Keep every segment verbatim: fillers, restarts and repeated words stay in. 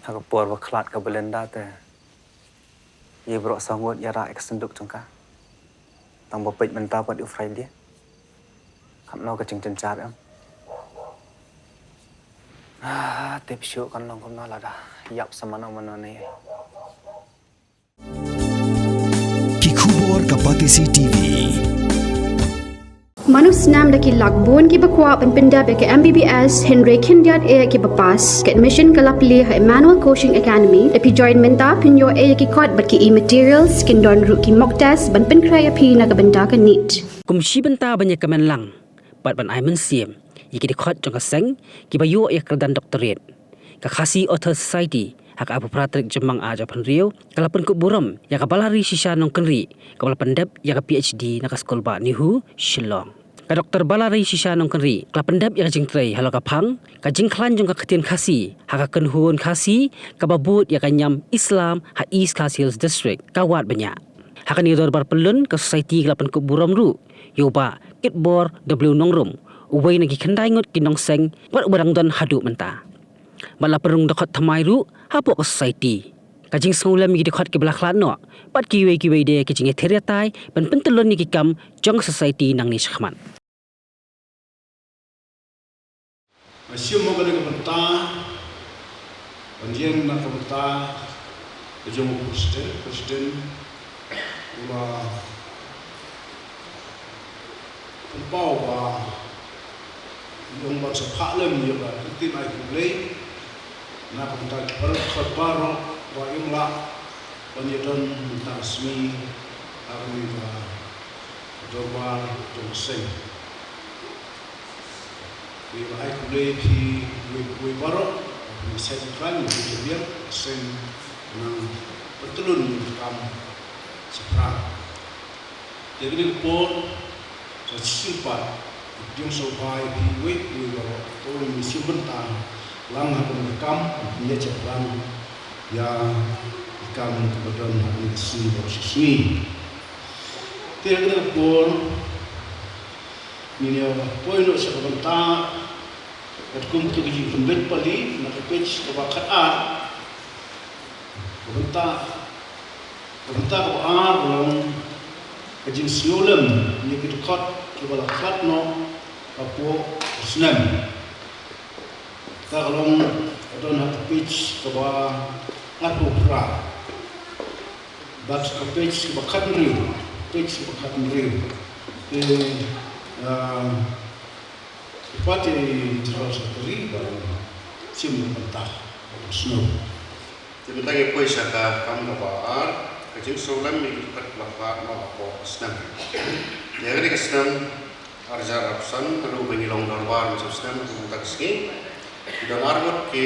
Ha ka por ba khlad ka Belinda te, ïa baroh saw ngut ïa rah ïa ka synduk jong ka. Tang ba peit mynta pat u Friday. Katno ka jingjynjar em. Ah, tip shuh kan long kumno lada ïap sa mano mano ne. Ki khubor ka Batesi T V. Mano snam da ki lak bun kiba kwah ban pyndep ïa ka M B B S hynrei khyndiat eh kiba pass. Ka admission ka la plie ha Emmanuel Coaching Academy. Da phi join mynta phin ïoh eh ïa ki kot bad ki e-materials, kin don ruh ki mock test ban pynkhreh ïa phi na ka bynta ka NEET. Kum shi bynta ban ïa kmen lang bad ban ai mynsiem ïa ki dkhot jong ka seng kiba ïoh ïa ka kyrdan doctorate. Ka Khasi Author Society ha ka arphew phra tarik Jymmang ar hajar arphew hynriew ka la pynkup burom ïa ka Balari Shisha Nongkynrih kaba la pyndep ïa ka P H D na ka skul bah NEHU Shillong. Ka Doctor Balari Shisha Nongkynrih ka la pyndep ïa ka jingtrei halor ka phang ka jingkhlaiñ jong ka ktien Khasi ha ka kynhun Khasi kaba bud ïa ka niam Islam ha East Khasi Hills District, ka Wad Bniah. Ha kane ka dorbar pyllun ka Society ka la pynkup burom ruh ïa u Bah Kitbor W Nongrum, uwei na ki khyndai ngut ki nongseng bad uba dang don haduh mynta. Bad la pynrung dkhot thymmai ruh hapoh ka Society. Ka jingsngewlem ïa ki dkhot kiba la khlad noh bad kiwei kiwei de ki jingïather ïatai ban pyntyllun ïa ki kam jong ka Society nangne shakhmat. Nga shim ha kane ka bynta ban ïeng na ka bynta ka jong u President, President u la pynpaw ba ïong ban sa phah lem ïa ka ktien ai khublei na ka bynta ki paralok baroh ba ïong lah ban ïadon mynta ka sngi ha kane ka dorbar jong ka seng. Te ai khublei ïa phi uwei uwei baroh, phi sa ïa kren, phi sa biang, seng nang pyntyllun ïa ka kam shaphrang. Te kane ka por sa shisien pat, pdiang sngewbha ïa phi uwei uwei baroh, to ngin ïa sngewbha bynta lang ha kane ka kam, ngin ïa shaphrang ïa ka kam kaba don ha kane ka sngi baroh shi sngi. Te kane ka por ngin ïa poi noh sha ka bynta katkum ka jingpynbeit pali na ka page kaba khatar. Ka bynta, ka bynta kaba ar ka long ka jingsngewlem ïa ki dkhot kiba la khlad noh hapoh ka snem. Ka long ka don ha ka page kaba arphew phra bad ka page kaba khathynriew, page kaba khathynriew. Te, ah, Party General Secretary ba shim bynta ba sngewbha. Te mynta ngi poi sha ka kam kaba ar, ka jingsngewlem ïa ki dkhot ba la khlad noh hapoh ka snem. Ïa kane ka snem ar hajar arphew san, naduh ba ngi long dorbar mynta ka snem, mynta ka sngi, ki don ar ngut ki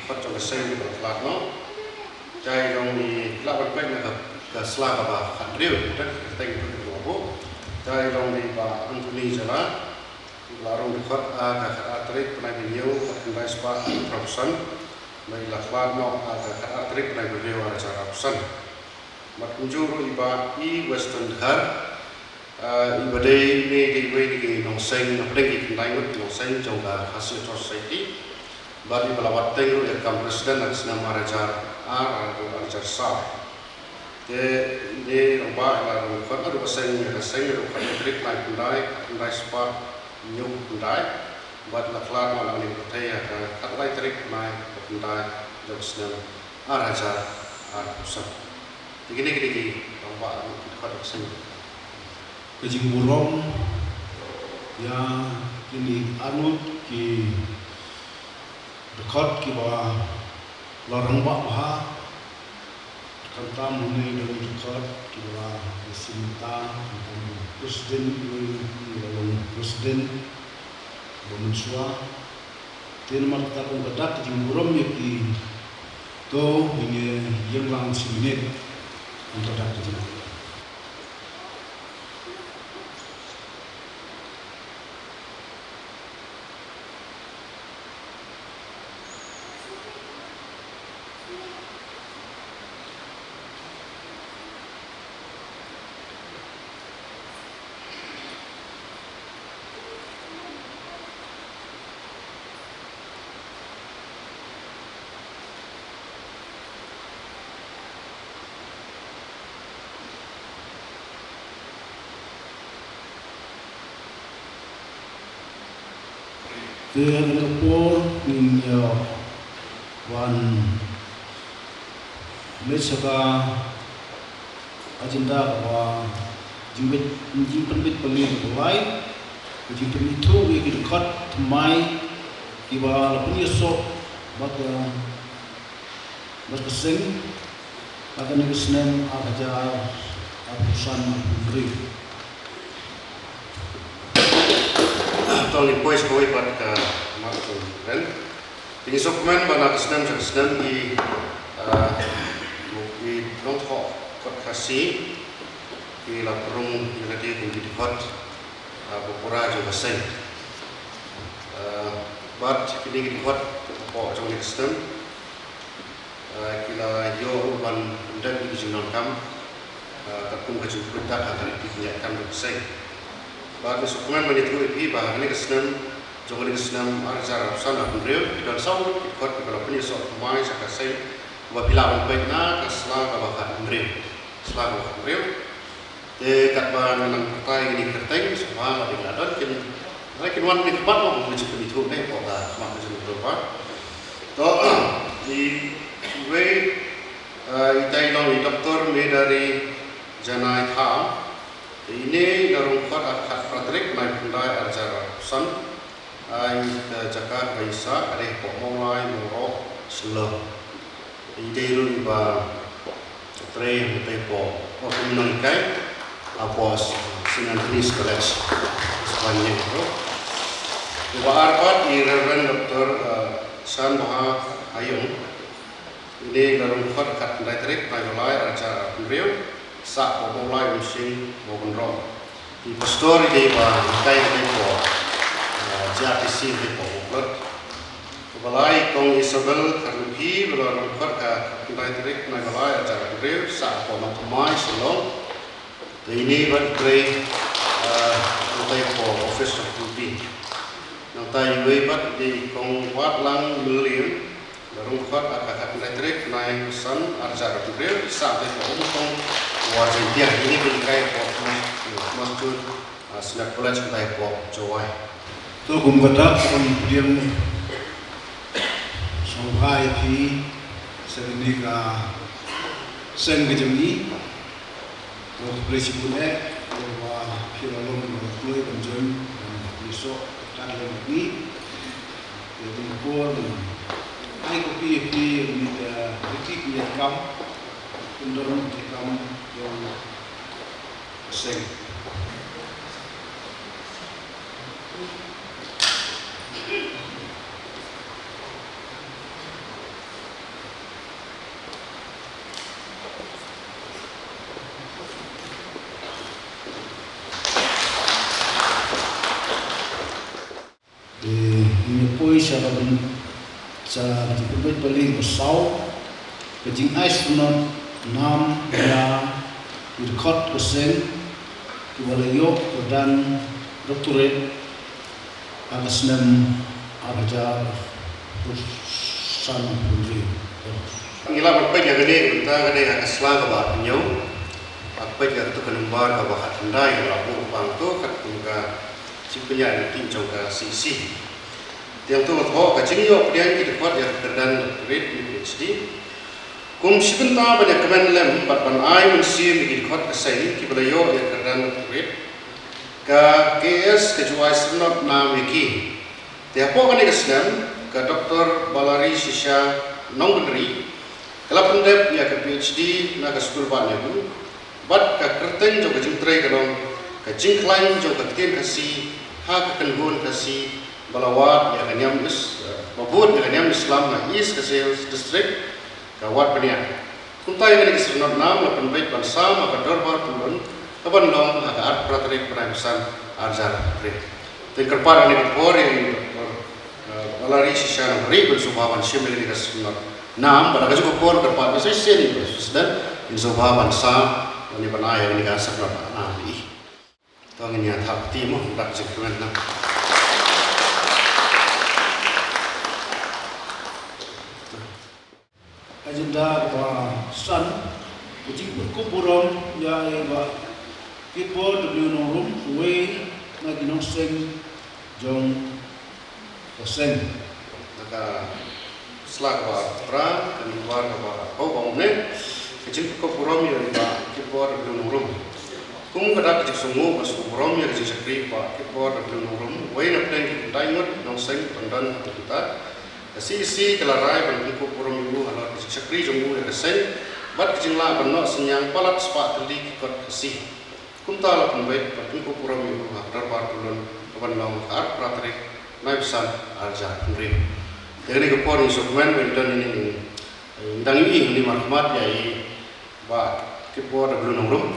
dkhot jong ka seng kiba la khlad noh. Te long ngi lah ban peit na ka, ka sla kaba khathynriew, te ka teng ka ba. Te long ngi Bah Anthony Jala. La rung dkhot ha ka khatar tarik bnai ba hynñiew, khatkhyndai spah arphew san, bad la khlad noh ha ka khatar tarik bnai ba hynriew, ar hajar arphew san. Bad kumjuh ruh i Bah E Weston Dkhar, ah, iba dei ne dei iwei na ki nongseng, hapdeng ki khyndai ngut ki nongseng jong ka Khasi Author Society. Bad iba la wat teng ruh ïa ka kam president ha ka snem ar hajar ar haduh ar hajar saw. Te ine i rangbah i la rung dkhot naduh ba seng ïa ka seng, naduh khatar tarik bnai ba khyndai, khatkhyndai spah hynñiewphew khyndai, bad la khlad noh na kane ka pyrthei ha ka khatlai tarik bnai ba khyndai jong ka snem ar hajar arphew san. Te kine ki dei ki rangbah ki dkhot jong ka seng. Ka jingburom ïa kine ar ngut ki dkhot kiba la rangbah bha. Khamtam hangne don ki dkhot kiba la ïashem mynta, khamtam president, iwei iwei la long president ba mynshuwa. Te namar kata kum ka dak ka jingburom ïa ki, to ngin ïa ïeng lang shi minit. Kum ka dak ka jingburom. Te ha kane ka por ngin ïa wan leit sha ka agenda kaba jingpynbeit, jingpynbeit pali kaba lai, ka jingpynithuh ïa ki dkhot thymmai kiba la pynïasoh bad ka, bad ka seng ha kane ka snem ar hajar arphew san arphew hynriew. To ngin poi sha kawei pat ka mat ka ren. Te ngi sngewkmen ba na ka snem sha ka snem ki, ah, ki nongthoh kot Khasi ki la pynrung ïa lade kum ki dkhot, ah, ba pura jong ka seng. Ah, bad kine ki dkhot hapoh jong kane ka snem, ah, ki la ïoh ruh ban pyndep ïa ki jingdonkam, ah, katkum ka jingpyndak ha ka riti ki jingïakam jong ka seng. Bad ngi sngewkmen ban ïathuh ïa phi ba ha kane ka snem, jong kane ka snem ar hajar arphew san arphew hynriew, ki don saw ngut ki dkhot kiba la pynïasoh thymmai sha ka seng, ba phi lah ban peit na ka sla kaba khathynriew. Sla kaba khathynriew. Te katba ngan nang pyrta ïa kine ki kyrteng, sngewbha lada ki la don kin, lada kin wan ne khmat mo, ngin sa pynithuh ne hapoh ka khmat ka jong u Dkhot. To, iwei, eh, itai i long i Doktor Medari Janai Tham. Te ine i la rung khot ha ka khatphra tarik bnai khyndai ar hajar arphew san. Ai, ka jaka kaba i sah ka dei hapoh Mawlai, Mawroh, Shillong. I dei ruh iba trei hangtei hapoh, oh, kum i nonghikai hapoh Saint Anthony's College, Sbanyeng ruh. Uba ar pat i Reverend Doktor, eh, Shanbha Hayung. Ine i la rung khot ha ka khatkhyndai tarik bnai July ar hajar arphew hynriew, sah hapoh Mawlai, Umshing, Mawkynroh. I pastor i dei ba hikai hangtei hapoh, eh, J R T C hangtei hapoh Mawkyrwat. Uba lai i Kong Isabel Kharlukhi, ba la rung khot ha ka khatkhyndai tarik bnai July ar hajar arphew hynriew, sah hapoh Nongthymmai, Shillong. Te ine i ba trei, eh, hangtei hapoh Office of Duty. Nangta iwei pat i dei i Kong Watlang Mylliam, la rung khot ha ka khatkhyndai tarik bnai Nisan ar hajar arphew hynriew, i sah hangtei hapoh Umkong, Wahh Jaiñtia. Ine i ba hikai hapoh Mas-, Masjid, ah, Synod College hangtei hapoh Jowai. To kum kata ka ban pdiang sngewbha ïa phi sha kane ka seng ka jong ngi. Ko khublei shibun eh, ko ba phi la long ba kloi ban join ban ïasoh kat lem bad ngi. Ïa ka por ai copy ïa phi ïa kane ka riti pynïaid kam, pyndonkam ïa ka seng. Te ngin ïa poi sha ka byn-, sha ka jingpynbeit pali kaba saw, ka jingai syrnod nam ïa ki dkhot ka seng kiba la ïoh kyrdan doctorate ha ka snem ar hajar arphew san arphew hynriew. Ngi lah ban peit ïa kane, mynta ka dei ha ka sla kaba arphew hynñiew. Hap peit ïa kato ka number kaba khatkhyndai kaba la buh pang to katkum ka jingpynïaid lynti jong ka C E C. Te hangto ka thoh ka jingïoh pdiang ki dkhot ïa ka kyrdan doctorate ne PhD. Kum shi bynta ban ïa kmen lem bad ban ai mynsiem ïa ki dkhot ka seng kiba la ïoh ïa ka kyrdan doctorate, ka K S ka ju ai syrnod nam ïa ki. Te hapoh kane ka snem ka Doktor Balari Shisha Nongbynriew ka la pyndep ïa ka PhD na ka skul bah NEHU. Bad ka kyrteng jong ka jingtrei ka long ka jingkhlaiñ jong ka ktien Khasi ha ka kynhun Khasi ba la wad ïa ka niam Is-, ba bud ïa ka niam Islam na East Khasi Hills District, ka wad bniah. Kumta ïa kane ka syrnod nam la pynbeit ban sam ha ka dorbar pyllun kaban long ha ka arphew phra tarik bnai Nisan ar hajar arphew hynriew. Te kyrpad ha kane ka por ïa i Doktor, eh, Balari Shisha Nongbynriew ban sngewbha ban shim ïa kane ka syrnod nam, bad ha kajuh ka por kyrpad ba shisien ïa i Vice President in sngewbha ban sam ban ïa ban ai ïa kane ka syrnod nam ïa i. To ngin ïa thap kti mo, dak jingkmen na. Agenda kaba san, ka jingpynkup burom ïa i Bah Kitbor W Nongrum, uwei na ki nongseng jong Seng. Na ka sla kaba arphew phra, ka Nibar kaba arphew hynriew, ka jingpynkup burom ïa i Bah Kipor W Nongrum. Kum ka dak ka jingsngewnguh bad sngewburom ïa ka jingshakri Bah Kipor W Nongrum, uwei na pdeng ki khyndai ngut nongseng ba don ha ka bynta. Ka C E C ka la rai ban pynkup burom ïa u halor ka jingshakri jong u ïa ka seng bad ka jinglah ban noh synñiang palat spah tylli ki kot Khasi. Kumta la pynbeit ban pynkup burom ïa u ha ka dorbar pyllun kaban long ha ka arphew phra tarik Naiwisan arhajar arphew hynriew. Te ha kane ka por ngi sngewkmen ba ngi don ïa kane, ngi dang ïohi hangne markhmat ïa i Bah Kipor W Nongrum,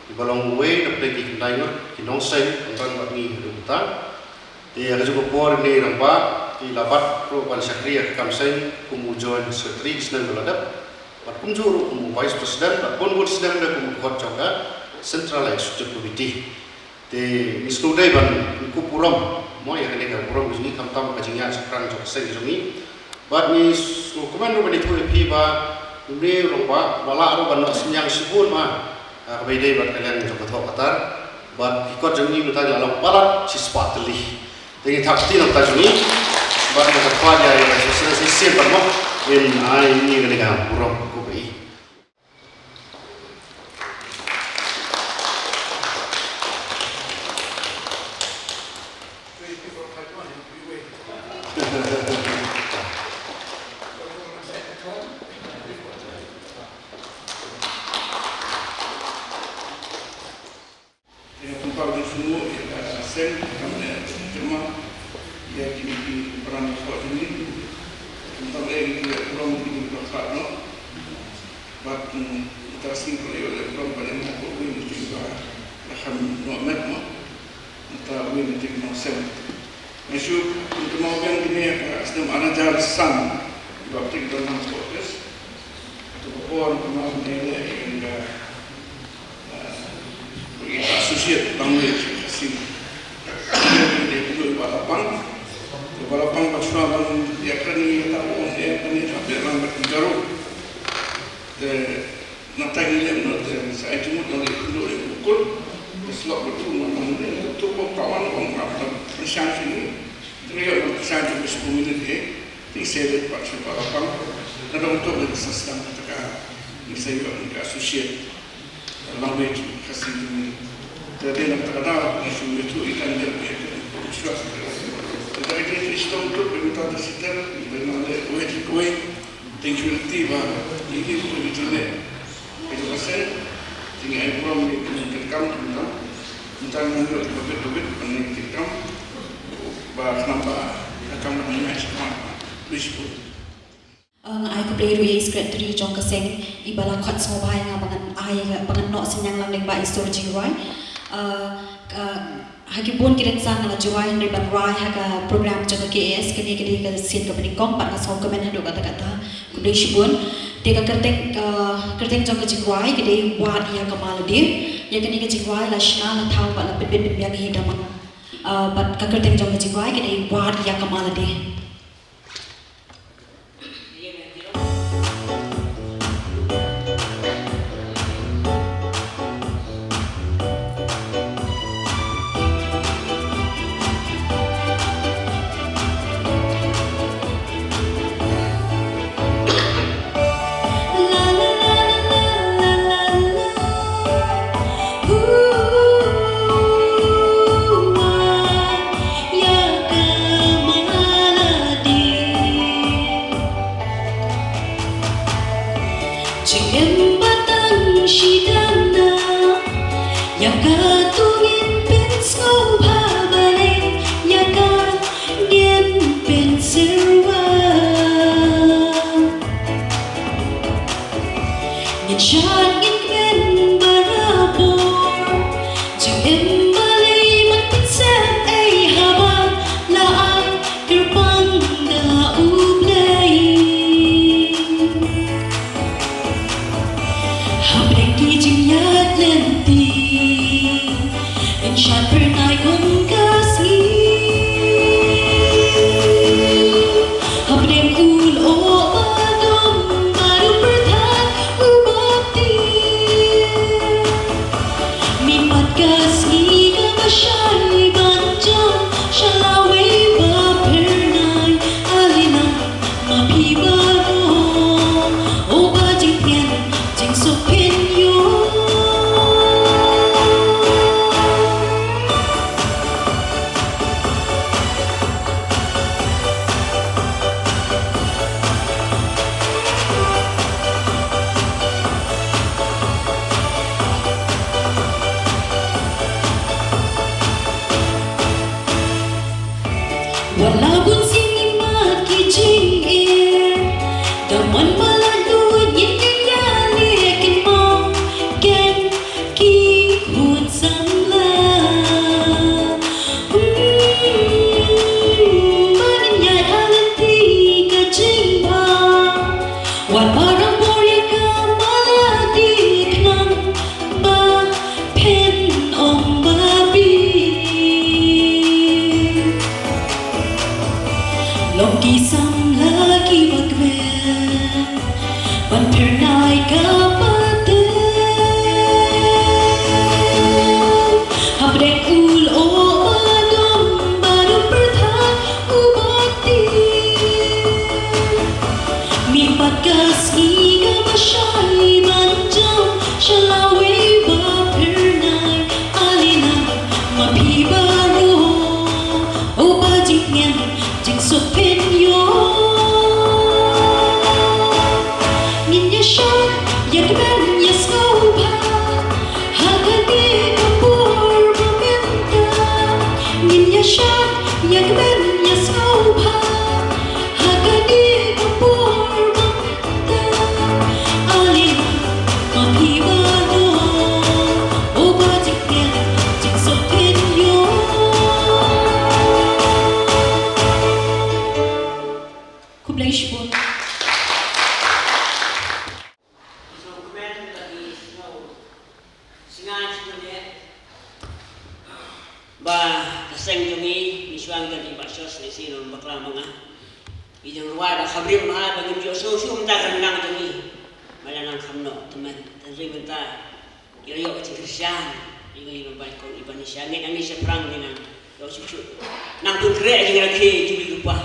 iba long uwei na pdeng ki khyndai ngut ki nongseng ba don bad ngi ha kane ka bynta. Te ha kajuh ka por i Rangbah i la bat ruh ban shakri ha ka kam seng kum u joint secretary snem ba la dep. Bad kumjuh ruh kum u Vice President, bad bun bun snem de kum u dkhot jong ka Central Executive Committee. Te ngi sngewdei ban pynkup burom mo ïa kane ka burom ka jong ngi khamtam ka jingïaid shaphrang jong ka seng jong ngi. Bad ngi sngewkmen ruh ban ïathuh ïa phi ba une u rangbah ba lah ruh ban noh synñiang shibun ma, ah, kaba ïadei bad ka liang jong ka thoh ka tar. Bad ki kot jong ngi mynta ki la long palat shispah tylli. Te ngi thap kti na ka bynta jong ngi. Bad nga kyrpad ïa i Vice President shisien pat mo, in ai ïa ngi kane ka burom kaba i. Ïa, kumta ba sngewbha ïa ka seng, kumta ba ïa ka seng, ïa kine ki para nongthoh jong ngi. Kumta ba ïa kine ki para nongthoh jong ngi. Bad, mm, kumta sngewbha ïa ka para nongthoh jong ngi ba la kham noh met mo. Kumta ba ïa kine ki nongseng. Nga shu pynkynmaw biang kine ha ka snem ar hajar san, ba pyntik dang nang sdang office. Ka por kynmaw kine leh ïa ka, ah, ïa ka associate language Khasi. Ïa ka ba la pang, ka ba la pang ba shuwa ban ïa kane ïa ka ong ïa kane ka ba la pang ba ka Garo. Te nangta ngi leh noh te sa ai jingmut nang ïa kynduh ïa u kut. Te slok ba tu nang nang ïa tu ba pawan ong ap tam pynshai sini. Te ïa nang pynshai tu ba sepuluh minit eh. Te sa leh pat shu ba la pang. Te nang tu ba sa sdang te ka ngi sa ïoh ngi ka associate language Khasi jong ngi. Te dei na kata ka daw ngi shu ïathuh ïa ka ïa ka shuwa. Te da ka jingïathuh shu tu ba ngi ta ta sitel ba ngi leh wei wei. Thank you, Lati, ba ïa ki tu ki tu ne. Ïa ka pasal, te ngi ai burom ïa ki nongkitkam, kitkam. Mynta ngi ïoh ki babit babit ban ïa ki kitkam. Ba khnang ba ka kam ban ïa shakmat. Please, Uh, nga ai khublei ruh ïa i secretary jong ka seng, iba la khot sngewbha ïa nga ba ngan ai, ba ngan noh synñiang lang lyngba i sur jingrwai. Uh, ka, Ha ki bun ki rynsan nga la ju rwai hynrei ban rwai ha ka program jong ka K A S, kane ka dei ka sien kaba nyngkong, bad nga sngewkmen haduh katta katta. Khublei shibun. Te ka kyrteng, ah, kyrteng jong ka jingrwai ka dei Wad ïa ka Malade. Ïa kane ka jingrwai la shna, la thaw bad la pynbit pynbiang hi da ma, ah, bad ka kyrteng jong ka jingrwai ka dei Wad ïa ka Malade. Jingim ba tang shi dana, ïa katu ngin pynsngewbha balei, ïa ka ngin pynsyrwa. Ngin shad ngin kmen barabor. Jingim balei ban pynsep ei haba la ai kyrpang da U Blei. Hapdeng ki jingïaid lynti ngin shad phyrnai kum ka sngi. Hapdeng u lyoh ba dum bad u pyrthei u bapti. Wan ba la lut ngin ïa leh kin mong ken ki khun samla. Hmm, ba ngin ïaid ha lynti ka jingbha. Wat marang bor ïa ka mala ki khnang ba phin ong ba bieit. Long ki samla kiba kmen ban phyrnai ka pateng. Hapdeng u lyoh ba dum ba dum pyrthei u ba tieng. Mih pat ka sngi kaba shai ban jam sha lawei ba phyrnai. Ale na ma phi baroh, u ba jingtngen jingsuk phin ïoh. Ngin ïa shad ïa kmen ïa sngewbha ha kane ka por ba mynta. Ngin ïa shad ïa kmen ïa sngewbha ha kane ka por ba mynta. Ale ma phi baroh, u ba jingtngen jingsuk phin ïoh. Khublei shibun. Ba ka seng jong ngi, ngi shuwa ngi don i Bah Shos, ngi sngewbha bakla ma nga. Ngi jong rwai ba kham rim bha ba ngim ïoh shuh shuh mynta ka ryndang jong ngi. Ba la nang kham noh tymmen, tang ri mynta. Ki la ïoh ka jingkyrshan ïa ngi, ba kong Ibanisha, ngi nang ngi shaphrang ngi nang ïoh shuh shuh. Nang pynkhreh jingrakhe jubili lypa.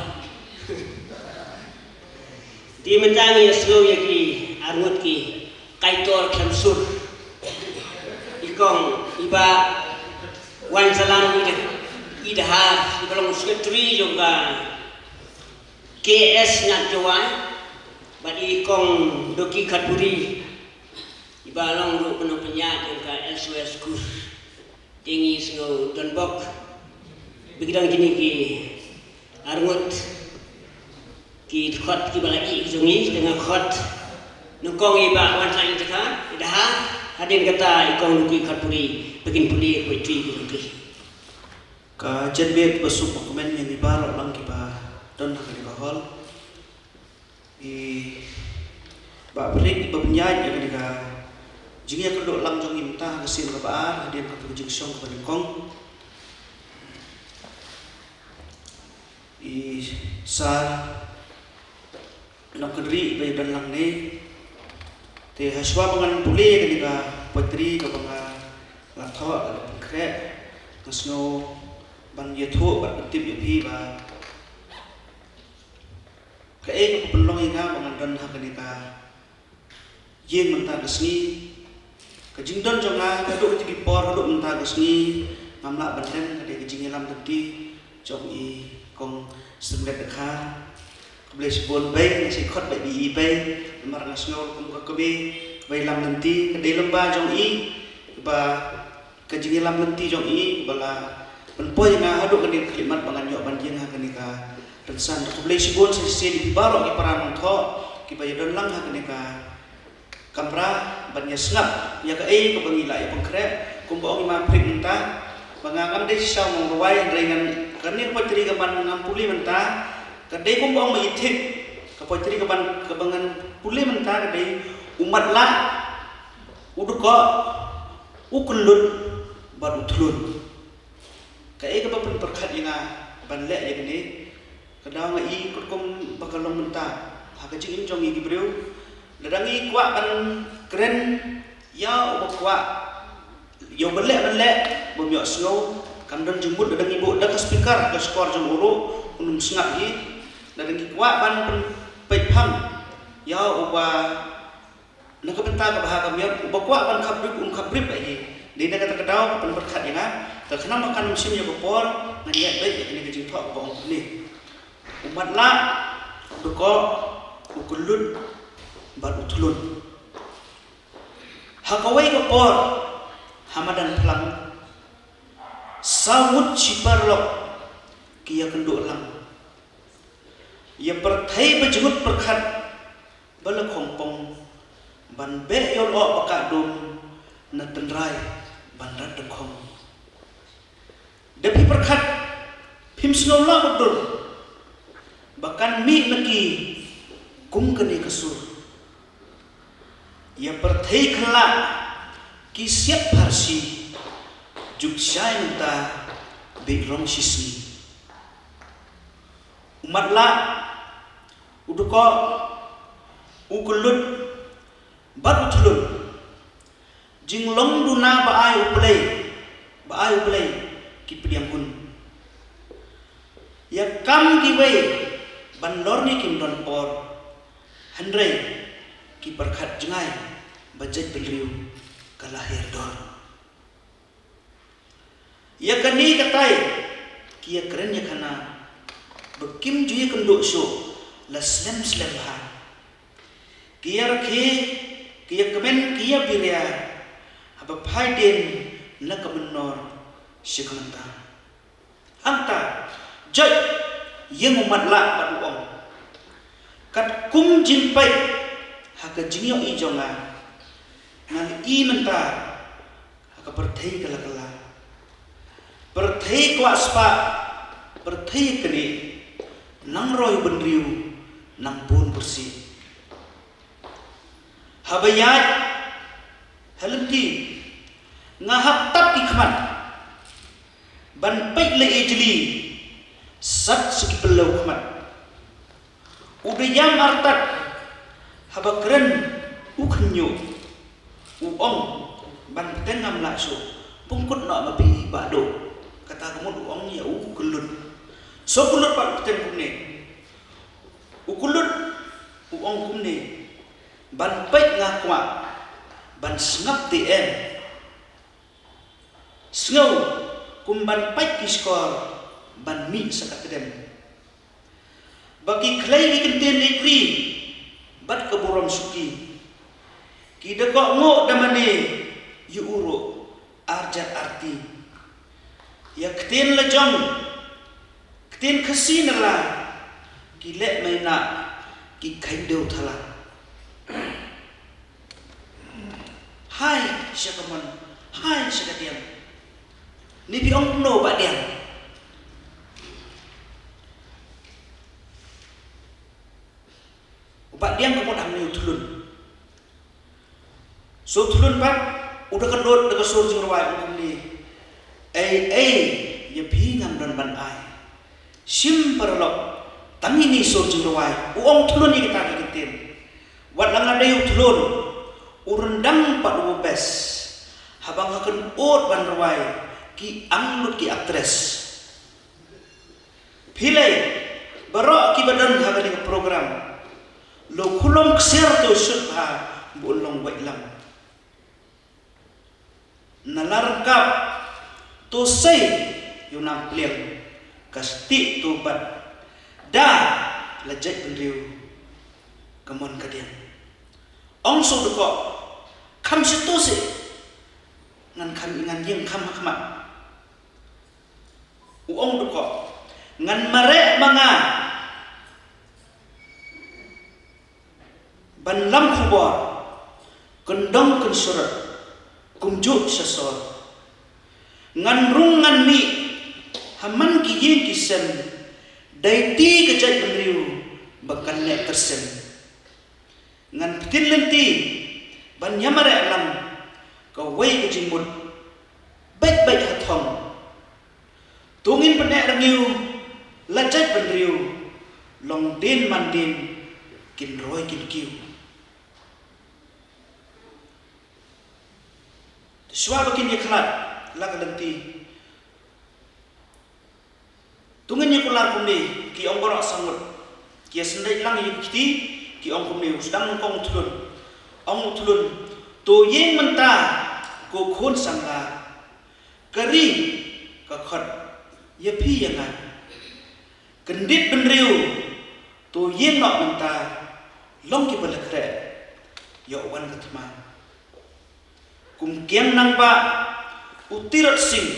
Te mynta ngi ïa sngew ïa ki arngut ki kaitor khlem sur. I kong i Bah Wansalam i Dha-, i Dhar, i ba long secretary jong ka K S Ngat Jowai, bad i kong Doki Khatpuri, i ba long ruh ka nongpynïaid jong ka L S W school. Te ngi sngew donbok ba ki dang kine ki arngut ki dkhot kiba la ïeh jong ngi, te nga khot nyngkong i Bah Wansalam i Dkhar, i Dkhar, hadien kata i kong Doki Khatpuri, ba kin pule poetry ki jong ki. Ka janmiet ba suk ba kmen ïa ngi baroh lang kiba don ha kane ka hall. I Bah Phrik, i ba pynïaid ïa kane ka jingïakynduh lang jong ngi mynta ha ka sien kaba ar hadien kata ka jingshong kaba nyngkong. I Sir Nongkynrih ba ïadon lang ne. Te hashwa ba ngan pule ïa kane ka poetry kaba nga la thoh, la pynkhreh, nga sngew ban ïathuh bad pyntip ïa phi ba kaei kaba pynlong ïa nga ba ngan don ha kane ka ïing mynta ka sngi. Ka jingdon jong nga haduh kito ki por haduh mynta ka sngi ngam lah ban leh, ka dei ka jingïalam lynti jong i kong Symret Dkhar. Khublei shibun Bei, nga shu khot Bei, i Bei, namar nga sngew kum ka kmie kaba ïalam lynti, ka dei lem bad jong i ba ka jingïalam lynti jong i ba la pynpoi ïa nga haduh kane ka khyllipmat ba ngan ïoh ban ïeng ha kane ka rynsan. Khublei shibun sa shisien ïa phi baroh ki para nongthoh kiba ïadon lang ha kane ka kamra ban ïa sngap ïa kaei kaba ngi la ïa pynkhreh. Kumba ong i Ma Phrik mynta ba nga ngam dei shisha u nongrwai, hynrei ngan, kane ka poetry kaba ngan pule mynta ka dei kumba ong Ma Ithik, ka poetry kaba, kaba ngan pule mynta ka dei U Matlah, U Dkoh, U Kyllut bad U Thlun. Kaei kaba pynpyrkhat ïa nga ban leh ïa kane, ka daw nga i katkum ba ka long mynta ha ka jingim jong ngi ki briew, lada ngi kwah ban kren ïa uba kwah, ïa uba leh ban leh, bym ïohsngew, kam don jingmut lada ngi buh da ka speaker ka shkor jong u ruh un ym sngap hi. Lada ngi kwah ban pynpeit phang ïa uba na ka bynta kaba ha ka miet, uba kwah ban khapbrip un khapbrip bad hi. Dei na kata ka daw ka pynpyrkhat ïa nga, ka khnang ba kan ym shim ïa ka por, ngan ïaid beit ïa kane ka jingthoh kaba ong kumne: U Matlah, U Dkoh, U Kyllut bad U Thlun. Ha kawei ka por ha madan phlang, saw ngut shi paralok ki ïakynduh lang. Ïa pyrthei ba jngut pyrkhat ban beh ïoh lyoh ba kah dum na tynrai ban rat dkhong. Da phi pyrkhat phim sngew lah ba dur ba kan mih na ki kum kane ka sur. Ïa pyrthei khlak ki siat pharshi juk shai mynta bit rong shisngi. U matlah, u dkoh, u kyllut bad u thlun. Jinglong duna ba ai u Blei, ba ai u Blei ki pdiang hun. Ïa kam kiwei ban lor ne kim don por. Hynrei ki pyrkhat jngai ba jait bynriew ka la hiar dor. Ïa kane katai ki ïa kren ïa khana ba kim ju ïa kynduh shuh la slem slem bha. Ki ïa rakhe, ki ïa kmen, ki ïa biria haba phai dien na ka mynnor sha ka mynta. Hangta jait ïeng u matlah bad u ong, katkum jingpeit ha ka jingïohi jong nga, nga i mynta ha ka pyrthei ka la kylla. Pyrthei kwah spah, pyrthei kane, nang roi bynriew, nang bun pyrsi. Haba ïaid ha lynti nga hap tap ki khmat ban peit la ejli sat sa ki pyllew khmat. U da ïam artat haba kren u khynñiuh. U ong ban bteng ngam lah shuh, pynkut noh ma phi Bah Duh. Kata ka mut u ong ïa u kyllut. So kyllut pat u bteng kumne. U kyllut u ong kumne, ban peit nga kwah ban sngap te em. Sngew kum ban peit ki shkor ban mih sa ka tdem. Ba ki khlei ki kyntien ekri bad ka burom shuki. Ki da kohnguh da mane ïa u ruh arjat arti. Ïa ktien la jong, ktien Khasi na la, ki leh maina ki khaiñ dew thala. Hai sha ka mon, hai sha ka diang. Ni phi ong kumno Bah Diang? Bah Diang ka mut hangne u thlun. So thlun pat u da kyndot da ka sur jingrwai ong kumne. Ei ei, ïa phi ngam don ban ai. Shim paralok, tang ine sur jingrwai, u ong thlun ïa kita ki kyntien. Wat la nga dei u thlun, u ryndang pat u best. Haba nga kynud ban rwai, ki ang lut ki actress. Phi lei baroh kiba don ha kane ka program. Lo khulom ksiar to shut bha, bun long wait lang. Na la rangkap to sei ïa u nang pliang, ka stieh to bad da la jait bynriew ka mon ka diang. Ong shu dkoh kham shi to sei, ngan kham, ngan ïeng kham ha khmat. U ong dkoh ngan mareh ma nga ban lam khubor, kyndong kynsurot kumjuh sha sor. Ngan rung ngan mih ha man ki ïing ki sem, dei ti ka jaitbynriew ba kan neh kyrsem. Ngan pyntin lynti ban ïamareh lang kawei ka jingmut beit beit ha thong. To ngin pyneh rngiew la jaitbynriew, long dien man dien kin roi kin kiew. Te shuwa ba kin ïakhlad la ka lynti, to ngin ïakular kumne, ki ong baroh saw ngut. Ki ïasynreit lang ïa ki kti, ki ong kumne, u sdang nyngkong u thlun. Ong u thlun, to ïeng mynta ko khun samla. Ka ri ka khot ïa phi ïa nga. Kyndit bynriew to ïeng noh mynta, long kiba la khreh ïoh wan ka thma. Kum kiang nangbah u Tirot Sing,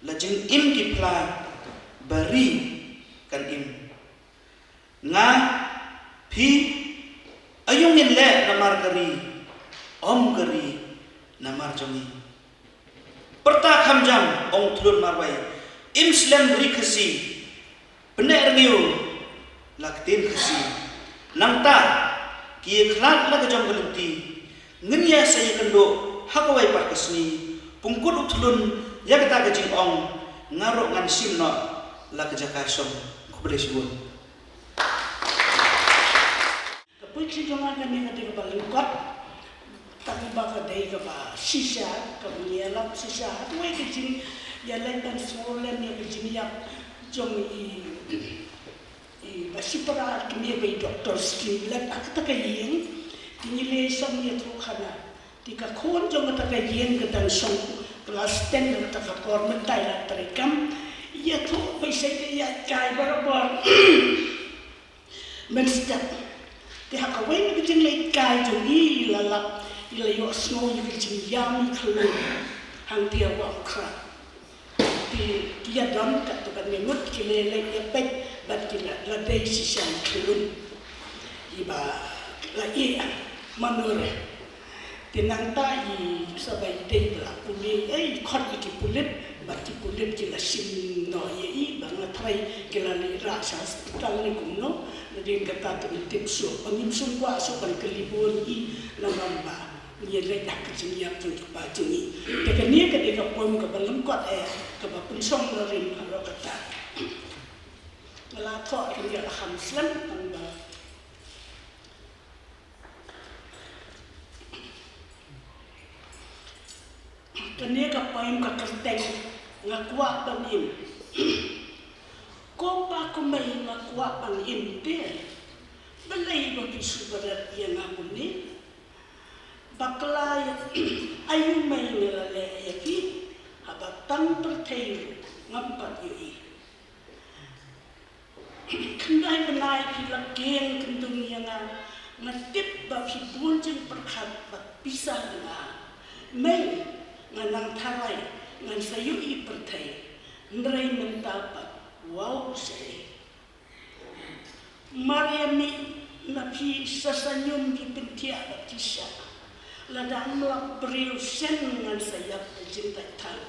la jingim ki phla ba ri kan im. Nga, phi, aïu ngin leh namar ka ri Ym ka ri namar jong ngi. Pyrta kham jam, ong Thlun marwei. Im slem ri Khasi. Pyneh rngiew la ktien Khasi. Nangta ki ïakhlad la ka jong ka lynti. Ngin ïa sa ïakynduh ha kawei pat ka sngi. Pynkut u Thlun ïa kata ka jingong. Nga ruh ngan shim noh la ka jaka shong. Khublei shibun. Ka poetry jong nga kane ka dei kaba lyngkot. Tang ba ka dei kaba shisha, kaba ngi ïalap shisha. Ha kawei ka jingïaleh ban sngewlem ïa ka jingïap jong i, i Bashipara, kmie ba i Doctor Street, lep ha kata ka ïing. Te ngi leit shong ïathuhkhana. Te ka khun jong kata ka ïing ka dang shong klas ten, kata ka por mynta i la trei kam. Ïathuh ba i Shei ka ïaid kai barabor. Mynstep. Te ha kawei na ka jingleit kai jong i, i la lap, i la ïohsngew ïa ka jingïam i khlun hangtei ha Wahkhra. Te ki ïadon katto katne ngut, ki la leit ïa peit bad ki la, la dei shisha i khlun. I ba la ïeh mano re. Te nangta i sa ba i dei ba la pule, eh, i khot ïa ki pulit, bad ki pulit ki la shim noh ïa i, ba nga tharai ki la leit rah sha hospital ne kumno. Nadien kata te ngim tip shuh, ba ngim shym kwah shuh ban kylli bun i, namar ba ngi ïaleh ha ka jingïap jong ki kpa jong ngi. Te kane ka dei ka poem kaba lyngkot eh, kaba pynshong na rim halor kata. Nga la thoh kane ka kham slem tang ba Kane ka poem ka kyrteng Nga kwah ban im. Ko pa ko mei, nga kwah ban im te. Balei ba phi shu bret ïa nga kumne? Bakla ïa aïu mei nga la leh ïa phi, haba tang pyrthei ruh ngam pat ïohi. Khyndai bnai phi la kieng kyndung ïa nga, nga tip ba phi bun jingpyrkhat bad pisa ïa nga. Mei, nga nang tharai ngan sa ïohi pyrthei, hynrei mynta pat, wow, shaei. Mar ïa mih na phi sa sha ñium ki pynthiah bad ki shah. Lada ym lap briew shen ngan sa ïap da jingthait thang.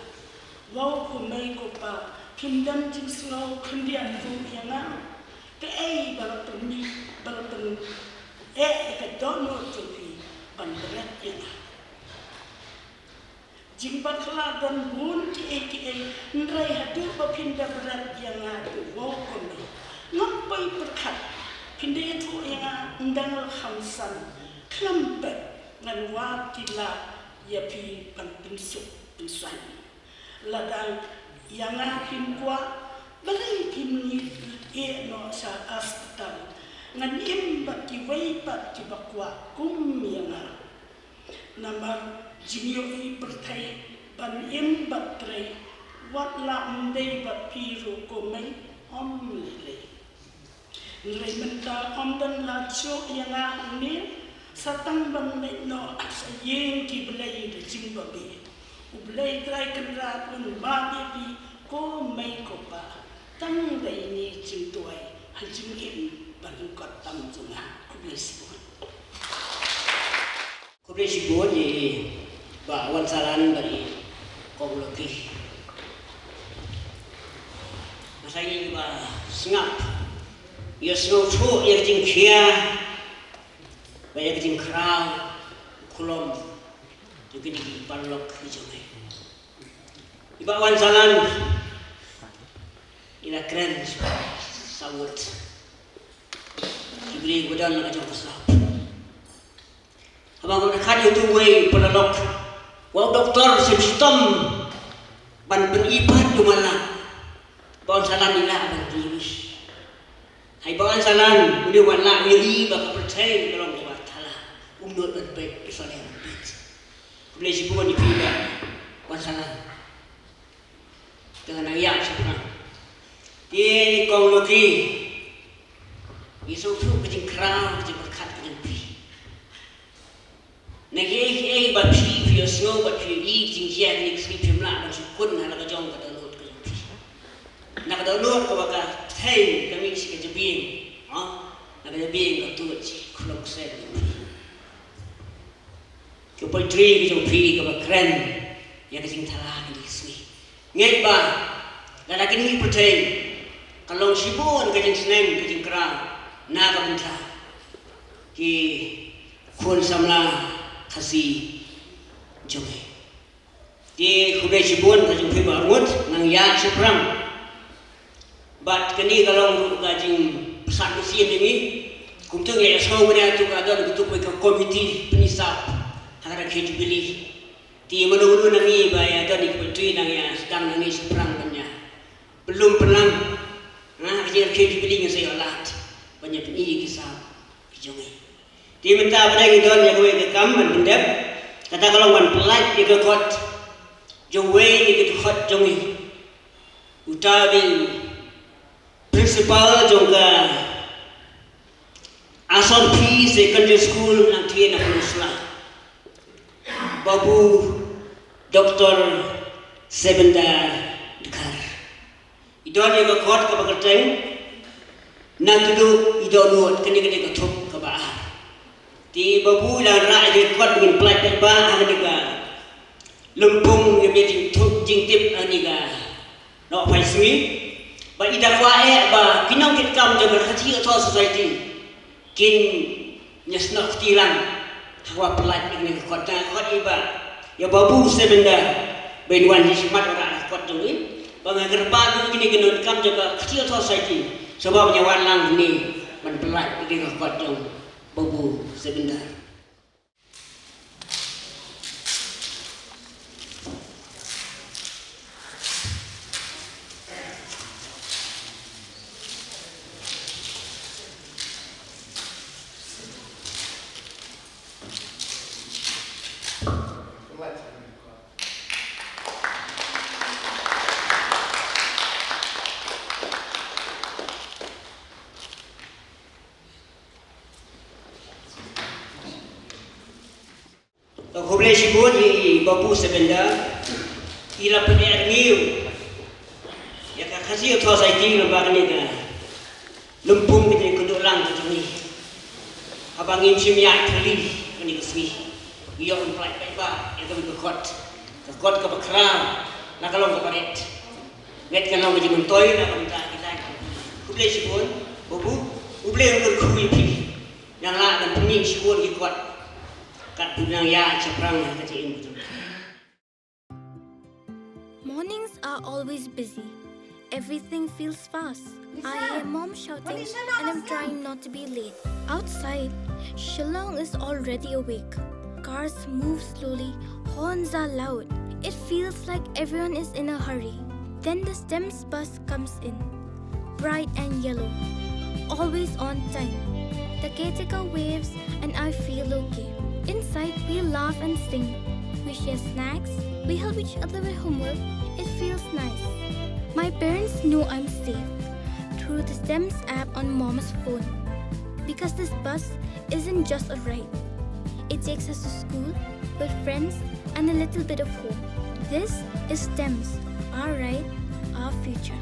Wow ko mei ko pa, phim don jingsngew khyndiat ruh ïa nga. Kaei ba la pynmih, ba la pyneh ïa ka dohnud jong phi ban bret ïa nga. Jingbakla don bun kiei kiei, hynrei haduh ba phin da bret ïa nga te wow ko mei. Ngam poi pyrkhat, phin da ïathuh ïa nga ym dang la kham san, khlem pep ngan wad kylla ïa phi ban pynsuk pynsaiñ. Lada ïa nga phim kwah, balei phim ïeh noh sha hospital? Ngan im bad kiwei pat kiba kwah kum ïa nga. Namar jingïohi pyrthei ban im bad trei, wat la ym dei bad phi ruh ko mei, ym lei lei. Hynrei mynta ym don lad shuh ïa nga hangne, sa tang ban leit noh sha ïing ki blei da jingbabe. U Blei Trai Kynrad un map ïa phi ko mei ko pa. Tang da ine i jingduwai ha jingim ba lyngkot tam jong nga. Khublei shibun. Khublei shibun ïa i Bah Wansalan bad i Kong Lucky. Nga sa ïa i ba sngap, ïa sngewthuh ïa ka jingkhia bad ïa ka jingkhraw khulom jong kine ki paralok ki jong ngi. I Bah Wansalan i la kren sa wut. Ki briew ba don la ka jong ka sap. Haba nga khat ïa utu uwei u paralok, wa u doktor shem shitom ban pyni pat u matlah. Bah Wansalan i lah ban pyni. Hai Bah Wansalan, une u matlah u ïohi ba ka pyrthei ka long kaba thala. Um nud ban peit, u sa leh ban peit. Khublei shibun ïa phi Bah Wansalan. Te nga nang ïa shaphrang. Te Kong Lucky, ngi sngewthuh ka jingkhraw, ka jingpyrkhat ka jong phi. Na kiei kiei ba phi, phi ïohsngew bad phi ïohi ka jingjia kine ki sngi phim lah ban shu kun ha la ka jong ka dohnud ka jong phi. Na ka dohnud kaba ka thei ka mih sha ka jabieng, ha? Na ka jabieng ka tuid sha ka khlong ksem jong phi. Ka poetry ka jong phi kaba kren ïa ka jingthala kane ka sngi. Ngeit ba lada kine ki pyrthei ka long shibun ka jingsneng ka jingkraw na ka bynta ki khun samla Khasi jong ngi. Te khublei shibun ka jong phi ba arngut, nang ïa shaphrang. Bad kane ka long ruh ka jingpyrsad mynsiem ïa ngi. Kumta ngi ïa sngewbha ïa tu ka don ka tu ka komiti pyni sap ha ka rakhe Jubilee. Te mano mano na ngi ba ïa don ïa ka poetry nang ïa sdang na ngi shaphrang ban ïa pynlum pynlang. Ha ka jingrakhe Jubilee ngi sa ïoh lad ban ïa pyni ïa ki sap ki jong ngi. Te mynta ba dang ngi don ïa kawei ka kam ban pyndep, kata ka long ban pyllait ïa ka kot jong uwei na ki dkhot jong ngi, uta u dei principal jong ka Asor P Secondary School Langthien na Peninsula, Babu Doctor Sebendar Dkhar. I don ïa ka kot kaba kyrteng Na Tuduk I Dohnud, kane ka dei ka thup kaba ar. Te Babu la rah ïa ka kot, ngin pyllait paidbah ha kane ka lympung ïa ka jingthup jingtip ha kane ka Nohphai Sngi. Bad i da kwah eh ba ki nongkitkam jong ka Khasi Author Society kin ïasnoh kti lang ha kaba pyllait ïa kane ka kot. Nga khot ïa ba, ïa Babu Sebendar ba in wan ïa shakhmat ïa ka kot jong ngi. Ba nga kyrpad ïa kine ki nongkitkam jong ka Khasi Author Society sa ba ban ïa wan lang hangne ban pyllait ïa kane ka kot jong Babu Sebendar. Khublei shibun ïa i Babu Sebendar, i la pynïaid ïa ngi ïa ka Khasi Author Society lyngba kane ka lympung kane ka duklang ka jong ngi. Haba ngim shym ïaid thylli kane ka sngi, ngi ïoh ban pyllait paidbah ïa kane ka kot, ka kot kaba khraw, la ka long kaba rit. Ngeit ka long ka jingmyntoi na ka bynta kita. Khublei shibun Babu, U Blei un kyrkhu ïa phi. Nang lah ban pyni shibun ki kot. Kat phi nang ïa shaphrang ha ka jingim ka jong phi. Mornings are always busy. Everything feels fast. I hear mom shouting and I'm trying not to be late. Outside, Shillong is already awake. Cars move slowly, horns are loud. It feels like everyone is in a hurry. Then the STEMS bus comes in. Bright and yellow. Always on time. The caretaker waves and I feel okay. Inside, we laugh and sing. We share snacks. We help each other with homework. It feels nice. My parents know I'm safe through the STEMS app on mom's phone. Because this bus isn't just a ride, it takes us to school, with friends, and a little bit of home. This is STEMS, our ride, our future.